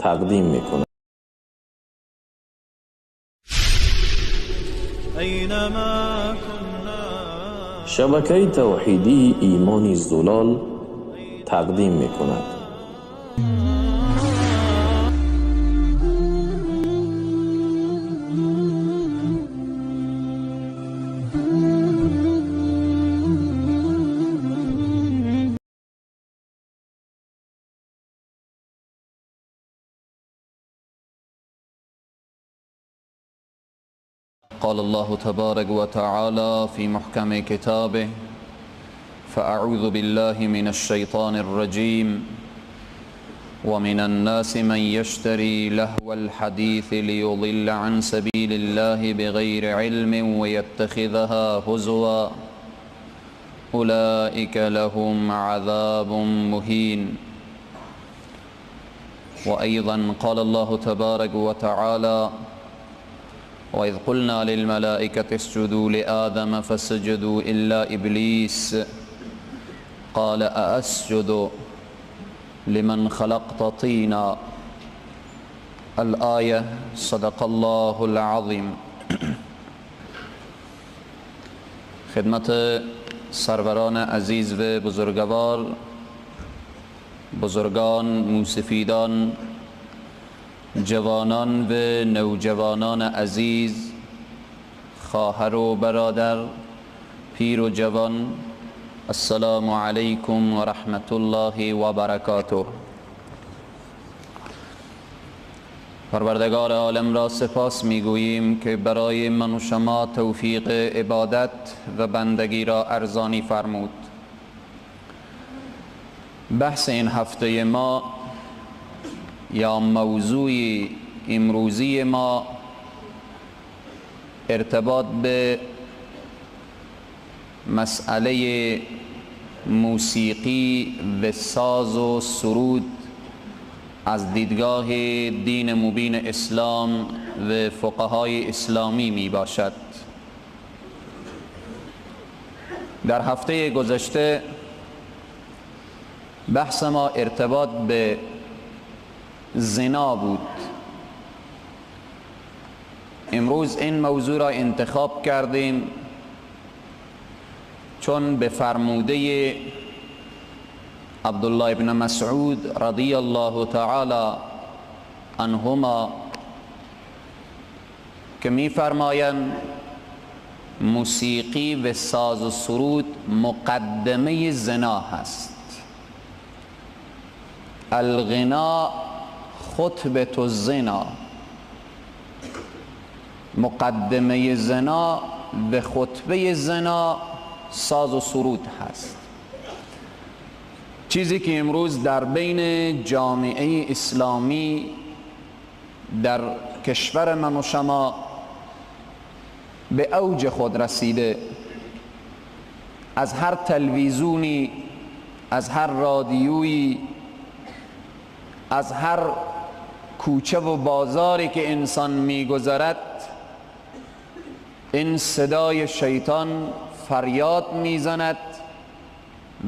تقدیم میکند. شبکه توحیدی ایمان زلال تقدیم میکند. قال الله تبارك وتعالى في محكم كتابه: فأعوذ بالله من الشيطان الرجيم، ومن الناس من يشتري لهو الحديث ليضل عن سبيل الله بغير علم ويتخذها هزوا، أولئك لهم عذاب مهين. وأيضا قال الله تبارك وتعالى: وإذ قلنا للملائكة اسجدوا لآدم فسجدوا إلا إبليس قال أأسجد لمن خلقت طينا. الآية. صدق الله العظیم. خدمت سروران عزیز و بزرگوار، بزرگان، موسفیدان، جوانان و نوجوانان عزیز، خواهر و برادر، پیر و جوان، السلام علیکم و رحمت الله و برکاته. پروردگار عالم را سپاس میگوییم که برای من و شما توفیق عبادت و بندگی را ارزانی فرمود. بحث این هفته ما یا موضوع امروزی ما ارتباط به مسئله موسیقی و ساز و سرود از دیدگاه دین مبین اسلام و فقهای اسلامی می باشد. در هفته گذشته بحث ما ارتباط به زنا بود. امروز این موضوع را انتخاب کردیم چون به فرموده عبدالله ابن مسعود رضی الله تعالی عنهما که می فرمایند موسیقی و ساز و سرود مقدمه زنا هست. الغنا خطبة الزنا، مقدمه زنا و خطبه زنا ساز و سرود هست. چیزی که امروز در بین جامعه اسلامی در کشور من و شما به اوج خود رسیده، از هر تلویزیونی، از هر رادیویی، از هر کوچه و بازاری که انسان میگذرد، این صدای شیطان فریاد میزند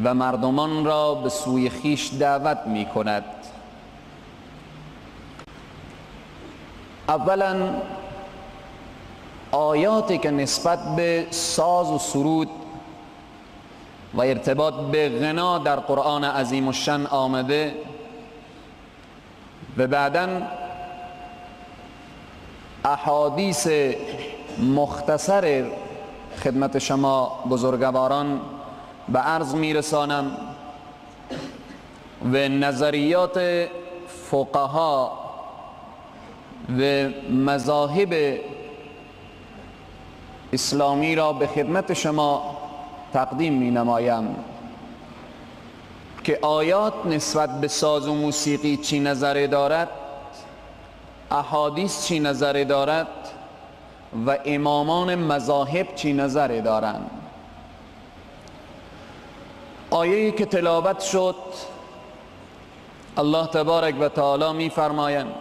و مردمان را به سوی خیش دعوت میکند. اولا آیاتی که نسبت به ساز و سرود و ارتباط به غنا در قرآن عظیم الشأن آمده و بعداً احادیث مختصر خدمت شما بزرگواران به عرض میرسانم و نظریات فقها و مذاهب اسلامی را به خدمت شما تقدیم می نمایم که آیات نسبت به ساز و موسیقی چی نظری دارد، احادیث چی نظری دارد و امامان مذاهب چی نظری دارند. آیه‌ای که تلاوت شد، الله تبارک و تعالی می فرمایند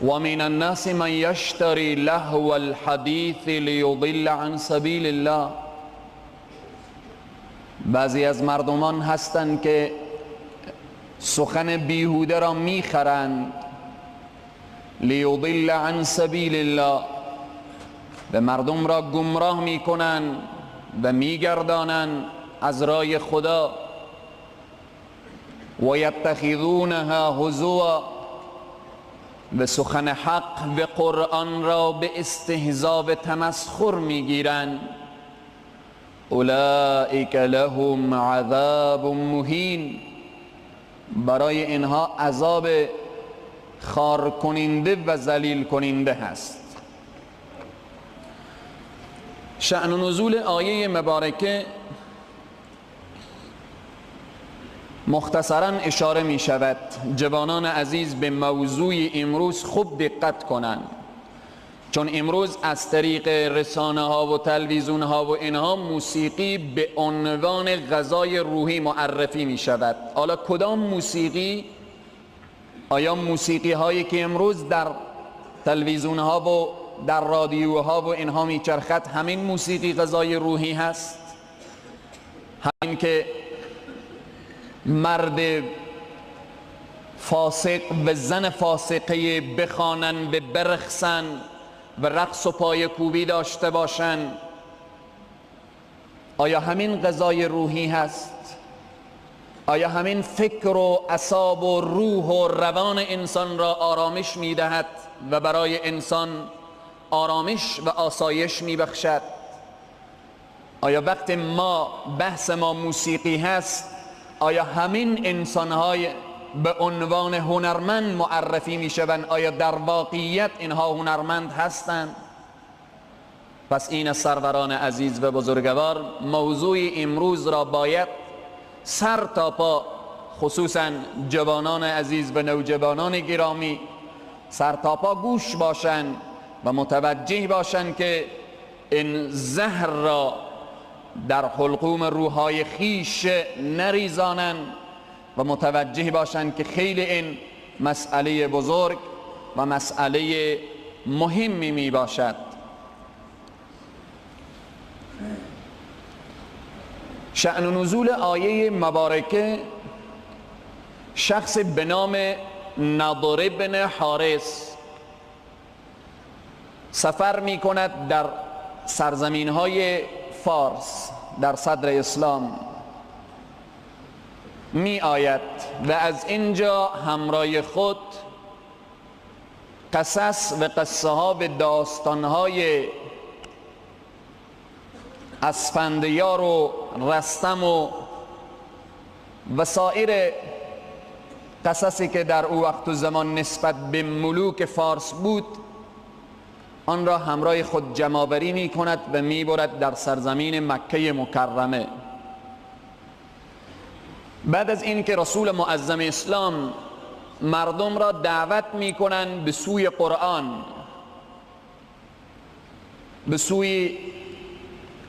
و من الناس من یشتری لهو الحدیث لیضل عن سبیل الله. بعضی از مردمان هستند که سخن بیهوده را میخرند. لیضل عن سبیل الله، و مردم را گمراه میکنند و میگردانند از راه خدا. و یتخذونها هزوا، و سخن حق و قرآن را به استهزا و تمسخر میگیرند. اولئک لهم عذاب مهین، برای اینها عذاب خار کننده و ذلیل کننده هست. شأن نزول آیه مبارکه مختصرا اشاره می شود. جوانان عزیز به موضوع امروز خوب دقت کنند، چون امروز از طریق رسانه ها و تلویزیون ها و اینها موسیقی به عنوان غذای روحی معرفی می شود. حالا کدام موسیقی؟ آیا موسیقی هایی که امروز در تلویزیون ها و در رادیوها و اینها میچرخد همین موسیقی غذای روحی هست؟ همین که مرد فاسق و زن فاسقه بخوانن و برقصن و رقص و پای کوبی داشته باشن، آیا همین غذای روحی هست؟ آیا همین فکر و اعصاب و روح و روان انسان را آرامش میدهد و برای انسان آرامش و آسایش میبخشد؟ آیا وقت ما بحث ما موسیقی هست، آیا همین انسانهای به عنوان هنرمند معرفی میشوند؟ آیا در واقعیت اینها هنرمند هستند؟ پس این سروران عزیز و بزرگوار، موضوع امروز را باید سر تا پا، خصوصا جوانان عزیز و نوجوانان گرامی، سر تا پا گوش باشند و متوجه باشند که این زهر را در حلقوم روحای خیش نریزانند و متوجه باشند که خیلی این مسئله بزرگ و مسئله مهمی می باشد. شأن نزول آیه مبارکه، شخص به نام نضر بن حارث سفر می کند در سرزمین های فارس در صدر اسلام می آید و از اینجا همراه خود قصص و قصه ها و داستان های اسفندیار و رستم و سایر قصصی که در او وقت و زمان نسبت به ملوک فارس بود، آن را همراه خود جمع‌آوری می کند و می برد در سرزمین مکه مکرمه. بعد از اینکه رسول معظم اسلام مردم را دعوت می کنند به سوی قرآن، به سوی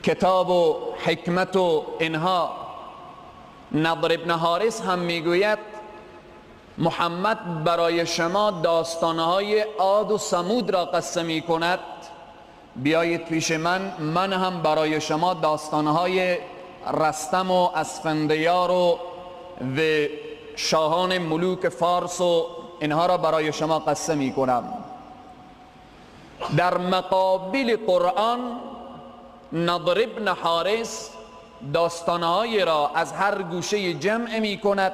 کتاب و حکمت و اینها، نضر ابن حارث هم میگوید محمد برای شما داستانهای عاد و ثمود را قصه می کند، بیایید پیش من، من هم برای شما داستانهای رستم و اسفندیار و شاهان ملوک فارس و اینها را برای شما قصه می کنم. در مقابل قرآن نضر ابن حارث داستانهای را از هر گوشه جمع می کند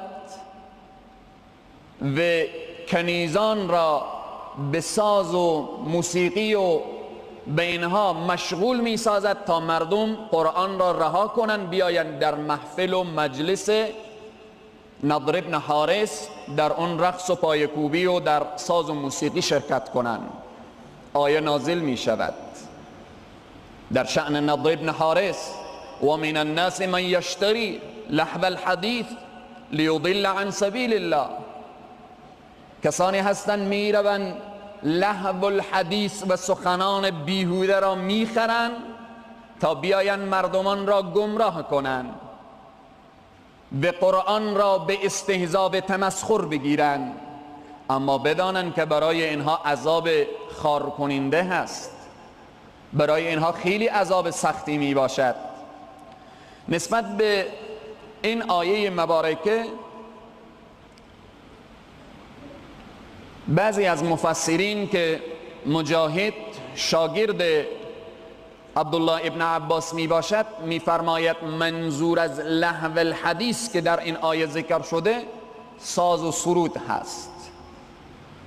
و کنیزان را به ساز و موسیقی و به اینها مشغول می سازد تا مردم قرآن را رها کنند، بیایند در محفل و مجلس نضر ابن حارث در اون رقص و پایکوبی و در ساز و موسیقی شرکت کنند. آیه نازل می شود در شأن نضر ابن حارث: و من الناس من یشتری لحو الحدیث لیضل عن سبیل الله. کسانی هستند میروند لهو الحدیث و سخنان بیهوده را میخرند تا بیایند مردمان را گمراه کنند و قرآن را به استهزا و تمسخر بگیرند، اما بدانند که برای اینها عذاب خار کننده هست، برای اینها خیلی عذاب سختی می باشد. نسبت به این آیه مبارکه بعضی از مفسرین که مجاهد شاگرد عبدالله ابن عباس می باشد می فرماید منظور از لهو الحدیث که در این آیه ذکر شده ساز و سرود هست.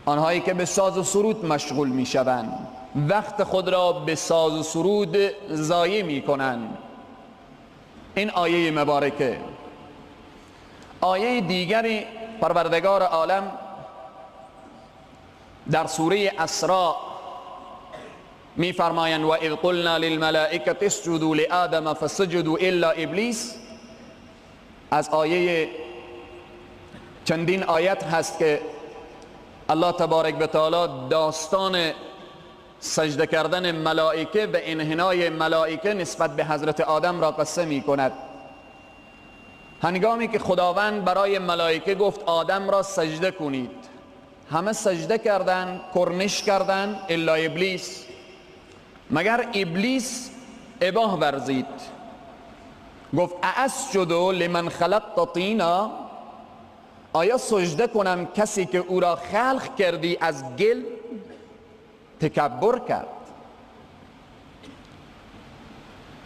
آنهایی که به ساز و سرود مشغول می شوند، وقت خود را به ساز و سرود ضایع می کنند. این آیه مبارکه. آیه دیگری پروردگار عالم در سوره اسراء می فرمایند و اذ قلنا للملائکة اسجدوا لآدم فسجدوا الا ابلیس. از آیه چندین آیت هست که الله تبارک و تعالی داستان سجده کردن ملائکه و انحنای ملائکه نسبت به حضرت آدم را قصه می کند. هنگامی که خداوند برای ملائکه گفت آدم را سجده کنید، همه سجده کردند، کرنش کردند، الا ابلیس. مگر ابلیس اباه ورزید، گفت ااسجد لمن خلقت طینا، آیا سجده کنم کسی که او را خلق کردی از گل؟ تکبر کرد.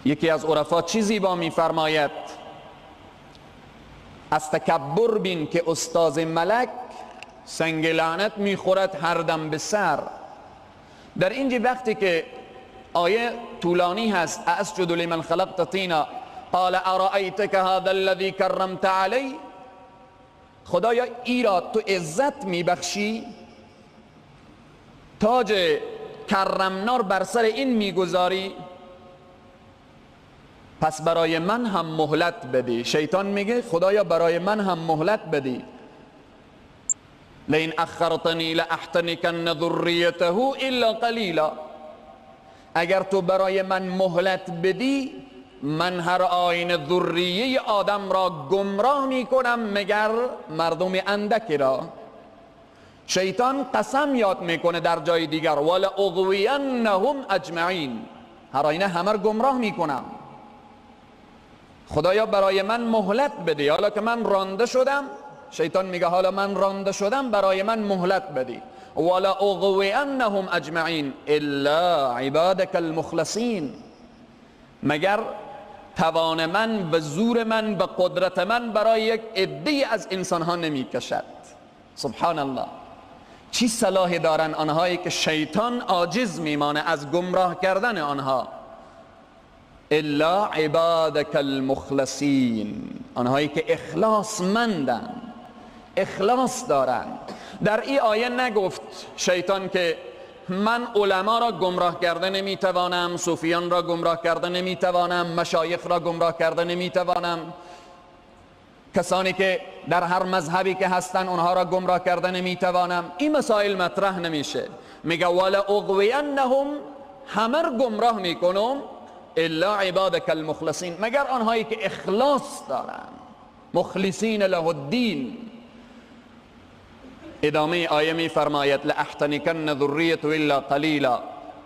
یکی از عرفا چیزی با میفرماید از تکبر بین که استاذ ملک سنگ لعنت میخورد هر دم به سر. در اینجا وقتی که آیه طولانی هست، اسجد لمن خلقت طینا قال ارأیتک هذا الذی کرمت علی، خدایا ای را تو عزت میبخشی، تاج کرمنار بر سر این میگذاری، پس برای من هم مهلت بدی. شیطان میگه خدایا برای من هم مهلت بدی. لئن اخرتنی لاحتنکن ذریته الا قلیلا، اگر تو برای من مهلت بدی من هر آینه ذریه آدم را گمراه میکنم مگر مردم اندکی را. شیطان قسم یاد میکنه در جای دیگر ولأغوینهم اجمعین، هر آینه همه را گمراه میکنم. خدایا برای من مهلت بدی، حالا که من رانده شدم، شیطان میگه حالا من رانده شدم برای من مهلت بدی. ولأغوینهم اجمعین الا عبادک المخلصین، مگر توان من و زور من و قدرت من برای یک عده از انسانها نمیکشد. سبحان الله، چی صلاحی دارن آنهایی که شیطان عاجز میمانه از گمراه کردن آنها. الا عبادک المخلصین، آنهایی که اخلاص مندن، اخلاص دارن. در این آیه نگفت شیطان که من علما را گمراه کرده نمیتوانم، صوفیان را گمراه کرده نمیتوانم، مشایخ را گمراه کرده نمیتوانم، کسانی که در هر مذهبی که هستن اونها را گمراه کرده نمیتوانم. این مسائل مطرح نمیشه. میگه ولأغوینهم، همه را گمراه میکنم، الا عبادک المخلصین، مگر آنهایی که اخلاص دارن، مخلصین له الدین. ادامه آیه می فرماید لأحتنکن ذریته الا قلیلا.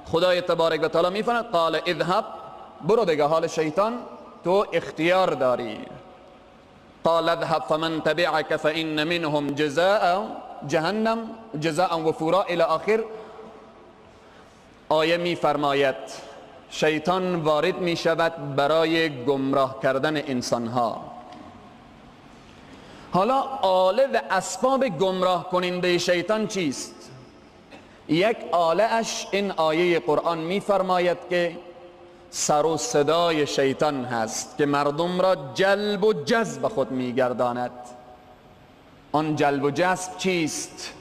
خدای تبارک و تعالی می فرماید قال اذهب، برو دیگه، حال شیطان تو اختیار داری. قال اذهب فمن تبعك فإن منهم جزاء جهنم جزاء وفورا الى آخر. آیه می فرماید شیطان وارد می شود برای گمراه کردن انسانها. حالا آله و اسباب گمراه کننده شیطان چیست؟ یک آله اش این آیه قرآن می فرماید که سر و صدای شیطان هست که مردم را جلب و جذب خود می گرداند. آن جلب و جذب چیست؟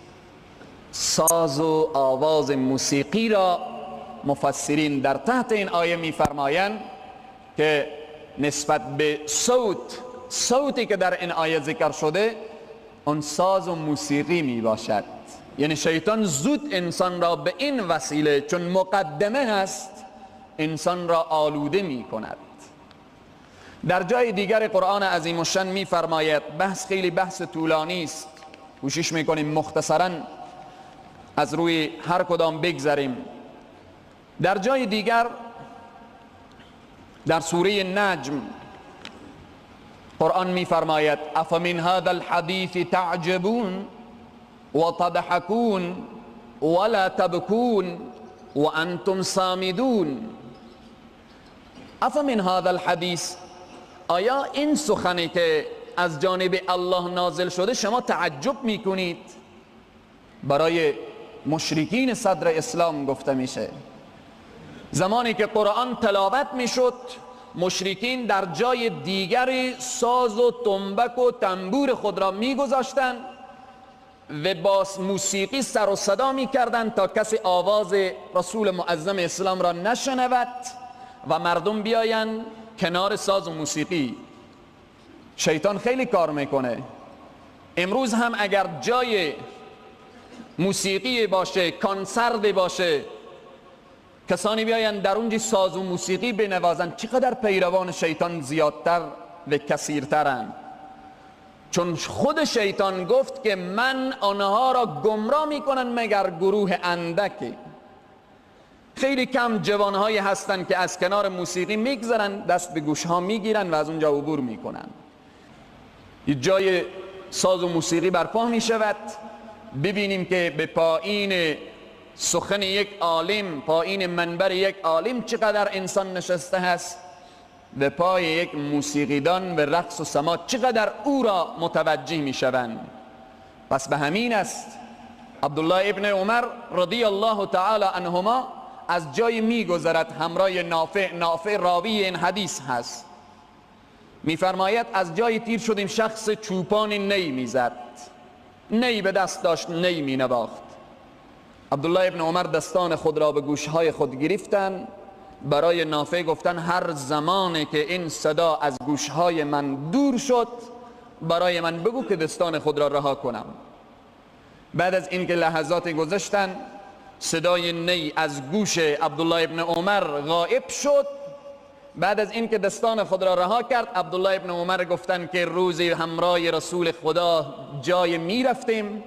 ساز و آواز موسیقی را مفسرین در تحت این آیه می فرمایند که نسبت به صوت، صوتی که در این آیه ذکر شده آن ساز و موسیقی می باشد. یعنی شیطان زود انسان را به این وسیله، چون مقدمه هست، انسان را آلوده می کند. در جای دیگر قرآن عظیم الشان می فرماید، بحث خیلی بحث طولانی است، کوشش می کنیم مختصرا از روی هر کدام بگذریم. در جای دیگر در سوره نجم قرآن می فرماید افمن هذا الحدیث تعجبون، وتضحكون ولا تبكون وانتم صامدون. افمن هذا الحدیث، آیا این سخنی که از جانب الله نازل شده شما تعجب میکنید؟ برای مشرکین صدر اسلام گفته میشه. زمانی که قرآن تلاوت میشد، مشرکین در جای دیگری ساز و تنبک و تنبور خود را میگذاشتند و با موسیقی سر و صدا میکردند تا کسی آواز رسول معظم اسلام را نشنود و مردم بیایند کنار ساز و موسیقی. شیطان خیلی کار میکنه. امروز هم اگر جای موسیقی باشه، کنسرت باشه، کسانی بیایند در اونجا ساز و موسیقی بنوازند، چقدر پیروان شیطان زیادتر و کثیرترند. چون خود شیطان گفت که من آنها را گمراه میکنن مگر گروه اندکی. خیلی کم جوانهایی هستند که از کنار موسیقی میگذرن، دست به گوشها میگیرن و از اونجا عبور میکنن. یه جای ساز و موسیقی برپا میشود، ببینیم که به پایین سخن یک عالم، پایین منبر یک عالم چقدر انسان نشسته هست، به پای یک موسیقیدان و رقص و سما چقدر او را متوجه میشوند. پس به همین است عبدالله ابن عمر رضی الله تعالی عنهما از جای میگذرد همراه نافع، نافع راوی این حدیث هست، میفرماید از جای تیر شدیم، شخص چوپان نی میزد، نی به دست داشت، نی مینواخت. عبدالله ابن عمر دستان خود را به گوشهای خود گرفتن، برای نافع گفتن هر زمانی که این صدا از گوشهای من دور شد برای من بگو که دستان خود را رها کنم. بعد از اینکه لحظات گذشتن، صدای نی از گوش عبدالله ابن عمر غائب شد. بعد از اینکه دستان خود را رها کرد، عبدالله ابن عمر گفتن که روزی همراه رسول خدا جای می رفتیم،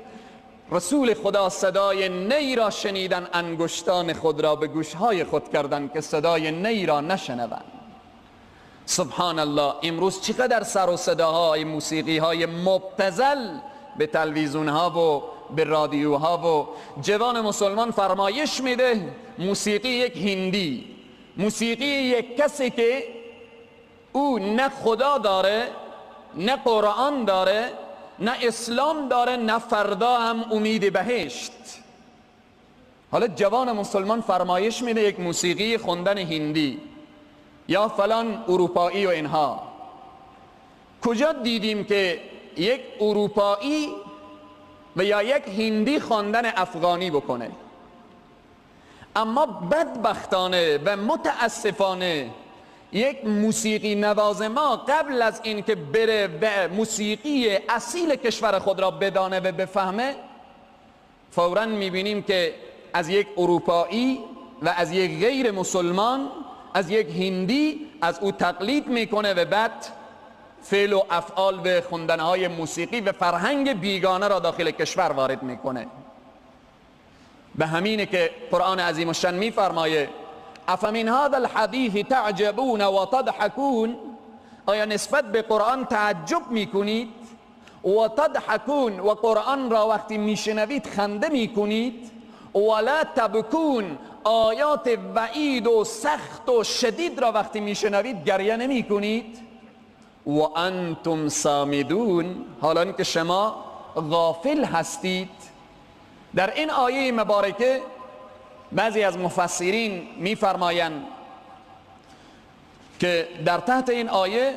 رسول خدا صدای نی را شنیدن، انگشتان خود را به گوشهای خود کردن که صدای نی را نشنوند. سبحان الله، امروز چقدر سر و صداهای موسیقی های مبتذل به تلویزیون ها و به رادیوها و جوان مسلمان فرمایش میده موسیقی یک هندی، موسیقی یک کسی که او نه خدا داره، نه قرآن داره، نه اسلام داره، نه فردا هم امید بهشت. حالا جوان مسلمان فرمایش میده یک موسیقی خوندن هندی یا فلان اروپایی و اینها. کجا دیدیم که یک اروپایی و یا یک هندی خواندن افغانی بکنه؟ اما بدبختانه و متاسفانه یک موسیقی نواز ما قبل از اینکه بره و موسیقی اصیل کشور خود را بدانه و بفهمه، فوراً میبینیم که از یک اروپایی و از یک غیر مسلمان، از یک هندی، از او تقلید میکنه و بعد فعل و افعال و خوندنهای موسیقی و فرهنگ بیگانه را داخل کشور وارد میکنه. به همینه که قرآن عظیم الشان میفرمایه افمن هذا الحدیث تعجبون و تضحکون، آیا نسبت به قرآن تعجب میکنید؟ و تضحکون، و قرآن را وقتی میشنوید خنده میکنید؟ ولا تبکون، آیات وعید و سخت و شدید را وقتی میشنوید گریه نمیکنید؟ و انتم صامدون، حالا که شما غافل هستید. در این آیه مبارکه بعضی از مفسرین میفرمایند که در تحت این آیه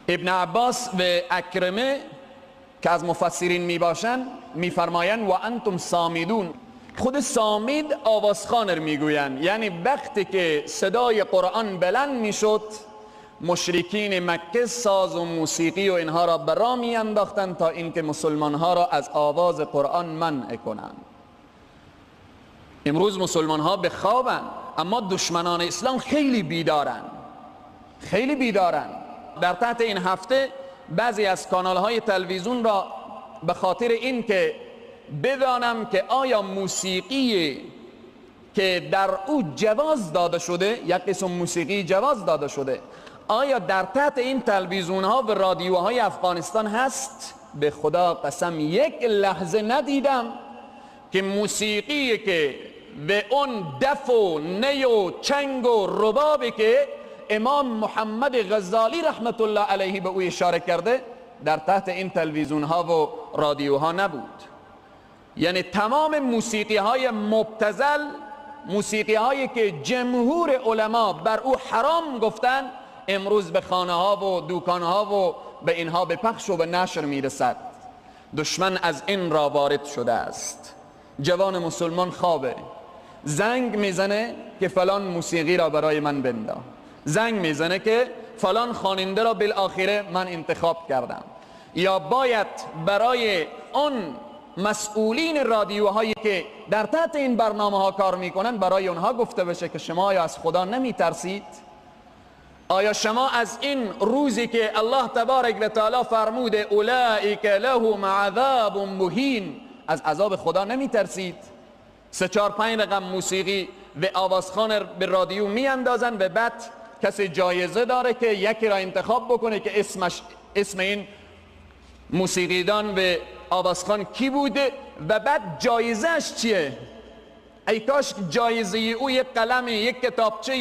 ابن عباس و اکرمه که از مفسرین میباشند میفرمایند و انتم صامدون. خود صامد آوازخوان رو میگویند، یعنی وقتی که صدای قرآن بلند میشد مشرکین مکه ساز و موسیقی و اینها را برا میانداختند تا اینکه مسلمان ها را از آواز قرآن منع کنند. امروز مسلمان ها به خوابند، اما دشمنان اسلام خیلی بیدارند، خیلی بیدارند. در تحت این هفته بعضی از کانال های تلویزیون را به خاطر اینکه بدانم که آیا موسیقی که در او جواز داده شده، یک قسم موسیقی جواز داده شده، آیا در تحت این تلویزیون ها و رادیوهای افغانستان هست؟ به خدا قسم یک لحظه ندیدم که موسیقی که به اون دف و نی و چنگ و ربابی که امام محمد غزالی رحمت الله علیه به او اشاره کرده در تحت این تلویزیون ها و رادیوها نبود. یعنی تمام موسیقی های مبتذل، موسیقی هایی که جمهور علما بر او حرام گفتن، امروز به خانه ها و دوکان ها و به اینها به پخش و به نشر میرسد. دشمن از این را وارد شده است. جوان مسلمان خوابه، زنگ میزنه که فلان موسیقی را برای من بندا، زنگ میزنه که فلان خواننده را بالاخره من انتخاب کردم. یا باید برای آن مسئولین رادیوهایی که در تحت این برنامه ها کار میکنن برای اونها گفته بشه که شما آیا از خدا نمیترسید؟ آیا شما از این روزی که الله تبارک و تعالی فرموده اولئک لهم عذاب مهین از عذاب خدا نمیترسید؟ 3 4 5 رقم موسیقی و آوازخوان به رادیو میاندازن و بعد کسی جایزه داره که یکی را انتخاب بکنه که اسم این موسیقیدان و آوازخوان کی بوده و بعد جایزهش چیه؟ ای کاش جایزه او یک قلمی، یک کتابچه،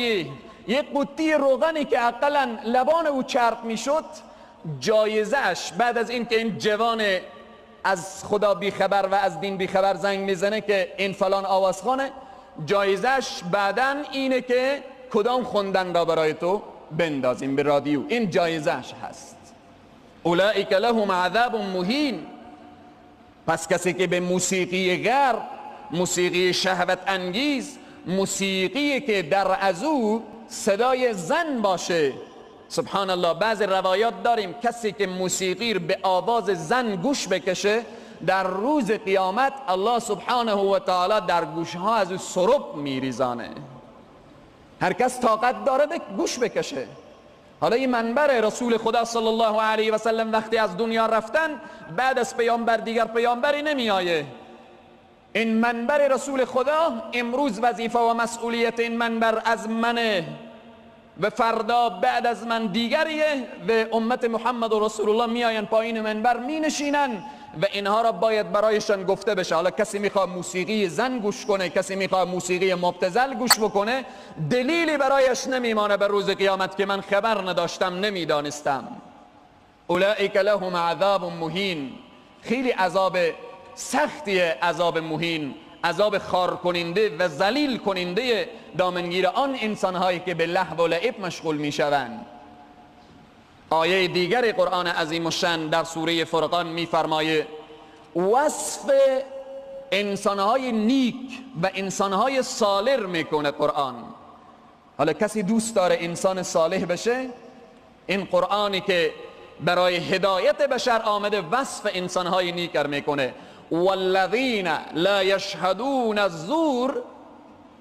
یک قوطی روغنی که اقلا لبان او چرب میشد، جایزهش بعد از این که این جوان از خدا بیخبر و از دین بیخبر زنگ میزنه که این فلان آوازخوانه، جایزهش بعداً اینه که کدام خوندن را برای تو بندازیم به رادیو، این جایزهش هست. اولئک لهم عذاب مهین. پس کسی که به موسیقی غرب، موسیقی شهوت انگیز، موسیقی که در از او صدای زن باشه، سبحان الله، بعض روایات داریم کسی که موسیقی به آواز زن گوش بکشه در روز قیامت الله سبحانه و تعالی در گوشها از او سرب میریزانه. هر کس طاقت داره به گوش بکشه. حالا این منبر رسول خدا صلی الله علیه و سلم وقتی از دنیا رفتن، بعد از پیامبر دیگر پیامبری نمیآیه. این منبر رسول خدا امروز وظیفه و مسئولیت این منبر از منه و فردا بعد از من دیگریه و امت محمد و رسول الله میآین پایین منبر می نشینن و اینها را باید برایشان گفته بشه. حالا کسی میخواد موسیقی زن گوش کنه، کسی میخواد موسیقی مبتذل گوش بکنه، دلیلی برایش نمیمانه به روز قیامت که من خبر نداشتم، نمیدانستم. اولئک لهم عذاب مهین. خیلی عذاب سختیه، عذاب مهین، عذاب خار کننده و ذلیل کننده دامنگیر آن انسانهایی که به لهو و لعب مشغول میشوند. آیه دیگر قرآن عظیم الشأن در سوره فرقان میفرمایه وصف انسانهای نیک و انسانهای صالح میکنه قرآن. حالا کسی دوست داره انسان صالح بشه، این قرآنی که برای هدایت بشر آمده وصف انسانهای نیک میکنه. والذین لا یشهدون الزور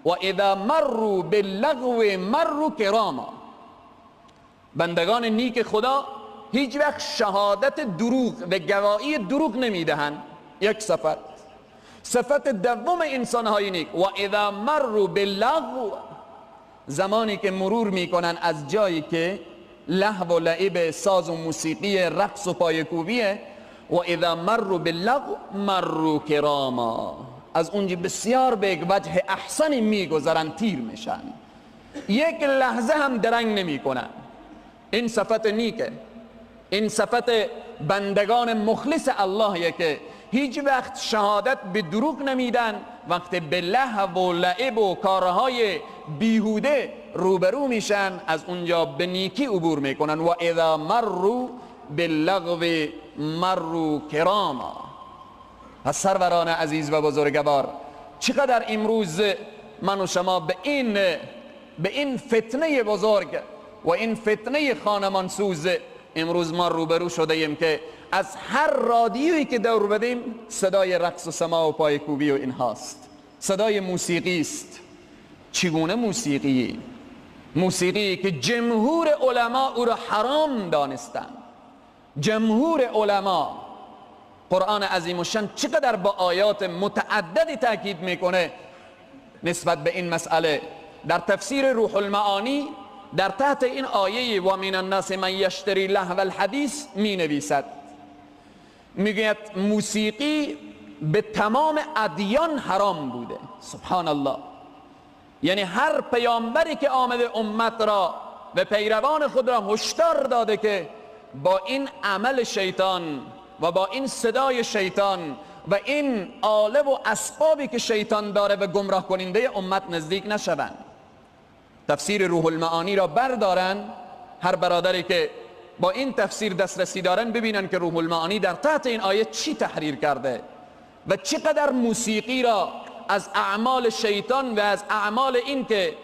و اذا مروا باللغو مروا کراما. بندگان نیک خدا هیچ وقت شهادت دروغ و گواهی دروغ نمیدهند. یک صفت. صفت دوم انسانهای نیک، و اذا مروا باللغو، زمانی که مرور میکنن از جایی که لهو و لعب، ساز و موسیقی، رقص و پایکوبیه، و اذا مروا باللغو مروا کراما، از اونجا بسیار به یک وجه احسنی میگذرن، تیر میشن، یک لحظه هم درنگ نمیکنن. این صفت نیکه، این صفت بندگان مخلص اللهیه که هیچ وقت شهادت به دروغ نمیدن، وقتی به لهو و لعب و کارهای بیهوده روبرو میشن از اونجا به نیکی عبور میکنن. و اذا مروا باللغو مروا کراما. پس سروران عزیز و بزرگوار، چقدر امروز من و شما به این فتنه بزرگ و این فتنه خانمانسوز امروز ما روبرو شده ایم که از هر رادیویی که دور بدیم صدای رقص و سما و پایکوبی و اینهاست، صدای موسیقی است. چگونه موسیقی؟ موسیقی که جمهور علما او را حرام دانستند. جمهور علما، قرآن عظیم الشأن چقدر با آیات متعددی تاکید میکنه نسبت به این مسئله. در تفسیر روح المعانی در تحت این آیه و من الناس من یشتری لهو الحدیث می نویسد میگوید موسیقی به تمام ادیان حرام بوده. سبحان الله. یعنی هر پیامبری که آمده امت را و پیروان خود را هشدار داده که با این عمل شیطان و با این صدای شیطان و این آله و اسبابی که شیطان داره و گمراه کننده امت نزدیک نشوند. تفسیر روح المعانی را بردارن، هر برادری که با این تفسیر دسترسی دارن ببینن که روح المعانی در تحت این آیه چی تحریر کرده و چقدر موسیقی را از اعمال شیطان و از اعمال این که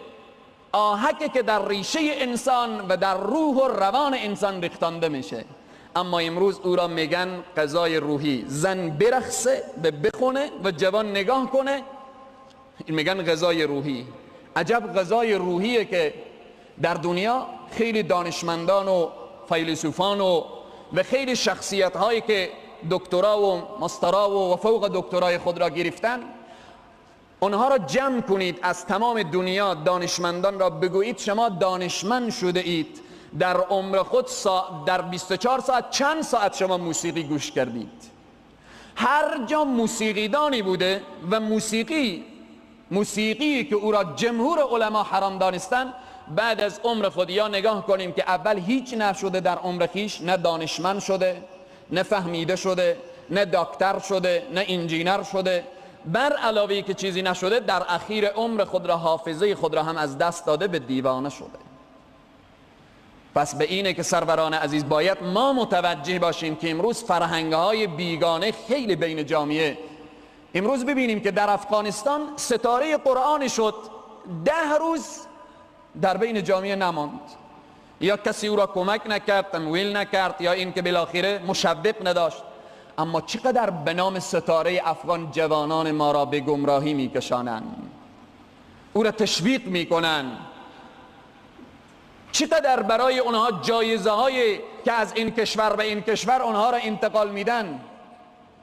آهکی که در ریشه انسان و در روح و روان انسان ریختانده میشه. اما امروز او را میگن قضای روحی. زن برقصه و بخونه و جوان نگاه کنه، این میگن غذای روحی. عجب غذای روحیه که در دنیا خیلی دانشمندان و فیلسوفان و خیلی شخصیت هایی که دکترا و ماسترا و فوق دکترای خود را گرفتن، اونها را جمع کنید از تمام دنیا، دانشمندان را بگویید شما دانشمند شده اید، در عمر خود در 24 ساعت چند ساعت شما موسیقی گوش کردید؟ هر جا موسیقیدانی بوده و موسیقی که او را جمهور علما حرام دانستن، بعد از عمر خود یا نگاه کنیم که اول هیچ نشده در عمر خیش، نه دانشمند شده، نه فهمیده شده، نه دکتر شده، نه انجینر شده، بر علاوه که چیزی نشده، در اخیر عمر خود را حافظه خود را هم از دست داده، به دیوانه شده. پس به اینه که سروران عزیز باید ما متوجه باشیم که امروز فرهنگ‌های بیگانه خیلی بین جامعه. امروز ببینیم که در افغانستان ستاره قرآن شد، 10 روز در بین جامعه نماند، یا کسی او را کمک نکرد، تمویل نکرد، یا این که بالاخره مشوق نداشت. اما چقدر به نام ستاره افغان جوانان ما را به گمراهی میکشانند، او را تشویق میکنند. چقدر برای اونها جایزه های که از این کشور به این کشور اونها را انتقال میدن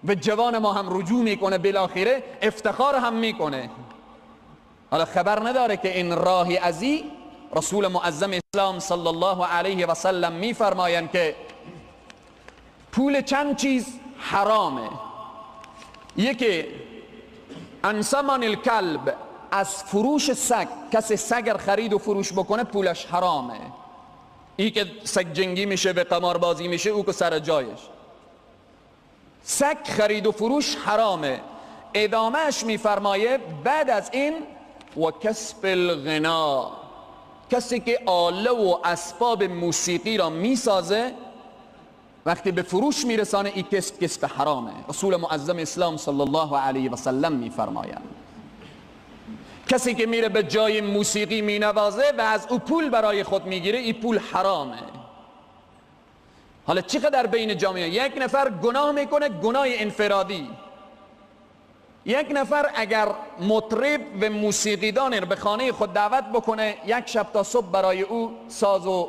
و جوان ما هم رجوع میکنه، بالاخره افتخار هم میکنه. حالا خبر نداره که این راهی ازی رسول معظم اسلام صلی الله علیه و سلم میفرمایند که پول چند چیز حرامه. یکی انسمان الکلب، از فروش سگ، کسی سگ خرید و فروش بکنه پولش حرامه. ای که سگ جنگی میشه به قماربازی میشه او که سر جایش. سگ خرید و فروش حرامه. ادامهش میفرمایه بعد از این و کسب الغنا، کسی که آله و اسباب موسیقی را میسازه وقتی به فروش میرسانه این کسب کسب حرامه. رسول معظم اسلام صلی الله علیه و سلم میفرمایند کسی که میره به جای موسیقی مینوازه و از او پول برای خود میگیره این پول حرامه. حالا چقدر بین جامعه یک نفر گناه میکنه، گناه انفرادی. یک نفر اگر مطرب و موسیقیدان به خانه خود دعوت بکنه یک شب تا صبح برای او ساز و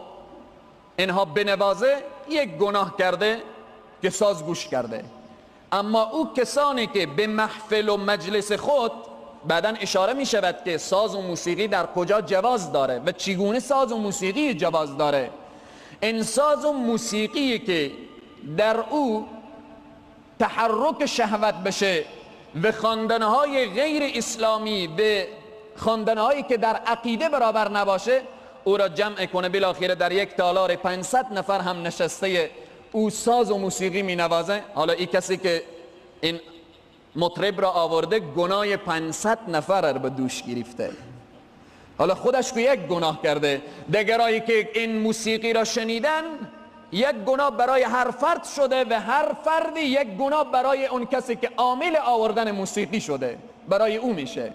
اینها بنوازه، یک گناه کرده که ساز گوش کرده. اما او کسانی که به محفل و مجلس خود، بعدا اشاره می شود که ساز و موسیقی در کجا جواز داره و چگونه ساز و موسیقی جواز داره، این ساز و موسیقی که در او تحرک شهوت بشه و خواندنهای غیر اسلامی به خواندنهایی که در عقیده برابر نباشه او را جمع کنه، بالاخره در یک تالار 500 نفر هم نشسته او ساز و موسیقی می نوازه. حالا این کسی که این مطرب را آورده گناه 500 نفر را به دوش گرفته. حالا خودش که یک گناه کرده، دیگرایی که این موسیقی را شنیدن یک گناه برای هر فرد شده و هر فردی یک گناه برای اون کسی که عامل آوردن موسیقی شده برای او میشه.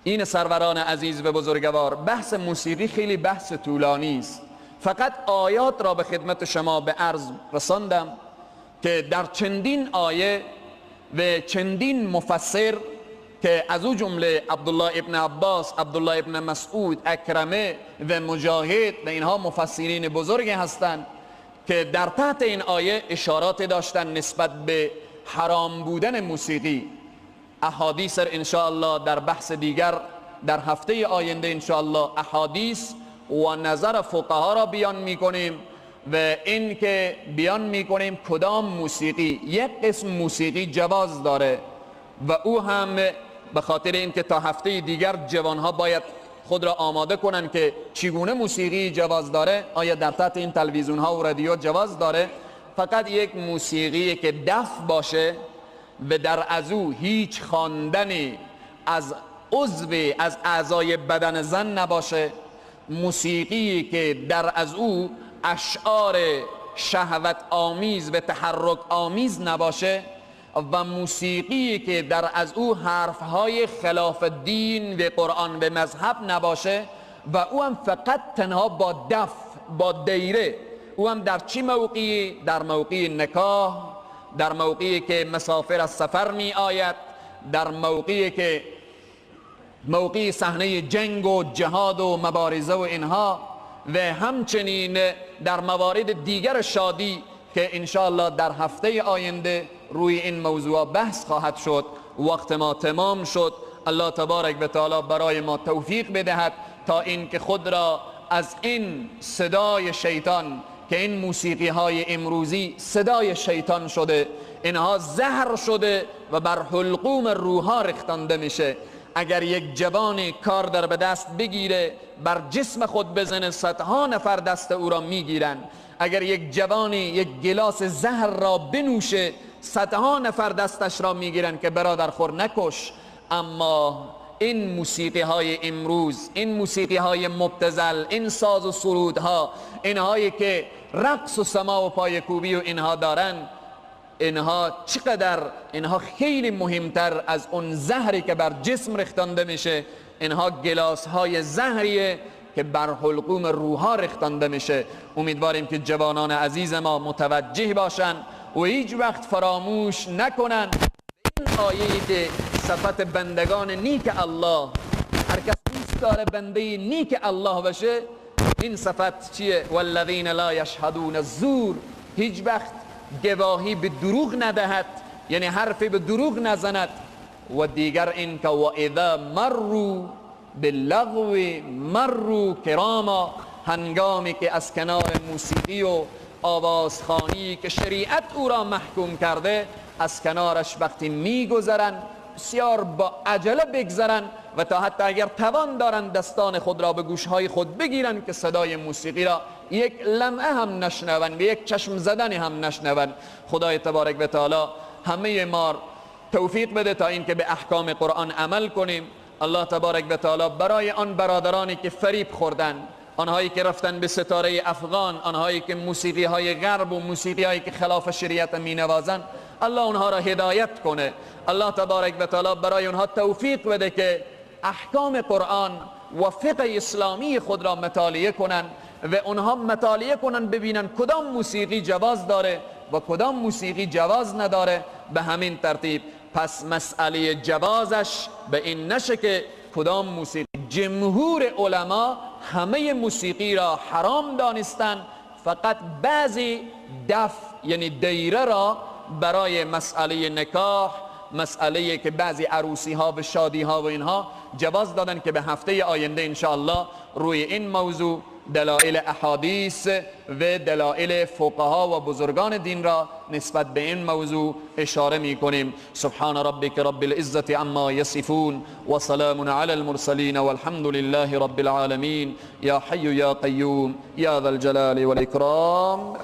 این سروران عزیز و بزرگوار، بحث موسیقی خیلی بحث طولانی است. فقط آیات را به خدمت شما به عرض رساندم که در چندین آیه و چندین مفسر که از او جمله عبدالله ابن عباس، عبدالله ابن مسعود، اکرمه و مجاهد و اینها مفسرین بزرگی هستند که در تحت این آیه اشارات داشتن نسبت به حرام بودن موسیقی. احادیث انشاءالله در بحث دیگر در هفته آینده انشاءالله احادیث و نظر فقها را بیان میکنیم و این که بیان میکنیم کدام موسیقی، یک قسم موسیقی جواز داره و او هم به خاطر اینکه تا هفته دیگر جوانها باید خود را آماده کنن که چگونه موسیقی جواز داره، آیا در تحت این تلویزیون ها و رادیو جواز داره. فقط یک موسیقی که دف باشه و در از او هیچ خواندنی از عضو از اعضای بدن زن نباشه، موسیقی که در از او اشعار شهوت آمیز و تحرک آمیز نباشه و موسیقی که در از او حرفهای خلاف دین و قرآن و مذهب نباشه و او هم فقط تنها با دف، با دیره، او هم در چی موقعی؟ در موقع نکاح، در موقعی که مسافر از سفر می آید، در موقعی که موقع صحنه جنگ و جهاد و مبارزه و اینها، و همچنین در موارد دیگر شادی که انشاءالله در هفته آینده روی این موضوع بحث خواهد شد. وقت ما تمام شد. الله تبارک و تعالی برای ما توفیق بدهد تا اینکه خود را از این صدای شیطان که این موسیقی های امروزی صدای شیطان شده، اینها زهر شده و بر حلقوم روحا ریختانده میشه. اگر یک جوان کار در به دست بگیره بر جسم خود بزنه، صدها نفر دست او را میگیرن. اگر یک جوانی یک گلاس زهر را بنوشه، صدها نفر دستش را میگیرن که برادر خور نکش. اما این موسیقی های امروز، این موسیقی های مبتذل، این ساز و سرودها، اینهایی که رقص و سما و پایکوبی و اینها دارن، اینها چقدر، اینها خیلی مهمتر از اون زهری که بر جسم ریختانده میشه، اینها گلاس های زهریه که بر حلقوم روحا ریختانده میشه. امیدواریم که جوانان عزیز ما متوجه باشن و هیچ وقت فراموش نکنن این آیه‌ای که صفت بندگان نیک الله، هر کس دوست داره بنده نیک الله باشه، این صفت چیه؟ والذین لا یشهدون الزور، هیچ وقت گواهی به دروغ ندهد، یعنی حرفی به دروغ نزند. و دیگر این که و اذا مروا باللغو مروا کراما، هنگامی که از کنار موسیقی و آوازخوانی که شریعت او را محکوم کرده از کنارش وقتی میگذرن، بسیار با عجله بگذرن و تا حتی اگر توان دارن دستان خود را به گوشهای خود بگیرن که صدای موسیقی را یک لمعه هم نشنون و یک چشم زدن هم نشنون. خدای تبارک و تعالی همه ما توفیق بده تا اینکه به احکام قرآن عمل کنیم. الله تبارک و تعالی برای آن برادرانی که فریب خوردن، آنهایی که رفتن به ستاره افغان، آنهایی که موسیقی های غرب و موسیقی هایی که خلاف شریعت می نوازن، الله اونها را هدایت کنه. الله تبارک و تعالی برای اونها توفیق بده که احکام قرآن و فقه اسلامی خود را مطالعه کنن و اونها مطالعه کنن ببینن کدام موسیقی جواز داره و کدام موسیقی جواز نداره. به همین ترتیب پس مسئله جوازش به این نشه که کدام موسیقی. جمهور علما همه موسیقی را حرام دانستن، فقط بعضی دف یعنی دیره را برای مسئله نکاح، مسئله که بعضی عروسی ها و شادی ها و اینها جواز دادن که به هفته آینده انشاءالله روی این موضوع دلائل احادیث و دلائل فقها و بزرگان دین را نسبت به این موضوع اشاره می کنیم. سبحان ربک رب العزة عما یصفون و سلام علی المرسلین والحمد لله رب العالمین. یا حی یا قیوم یا ذا الجلال والاکرام.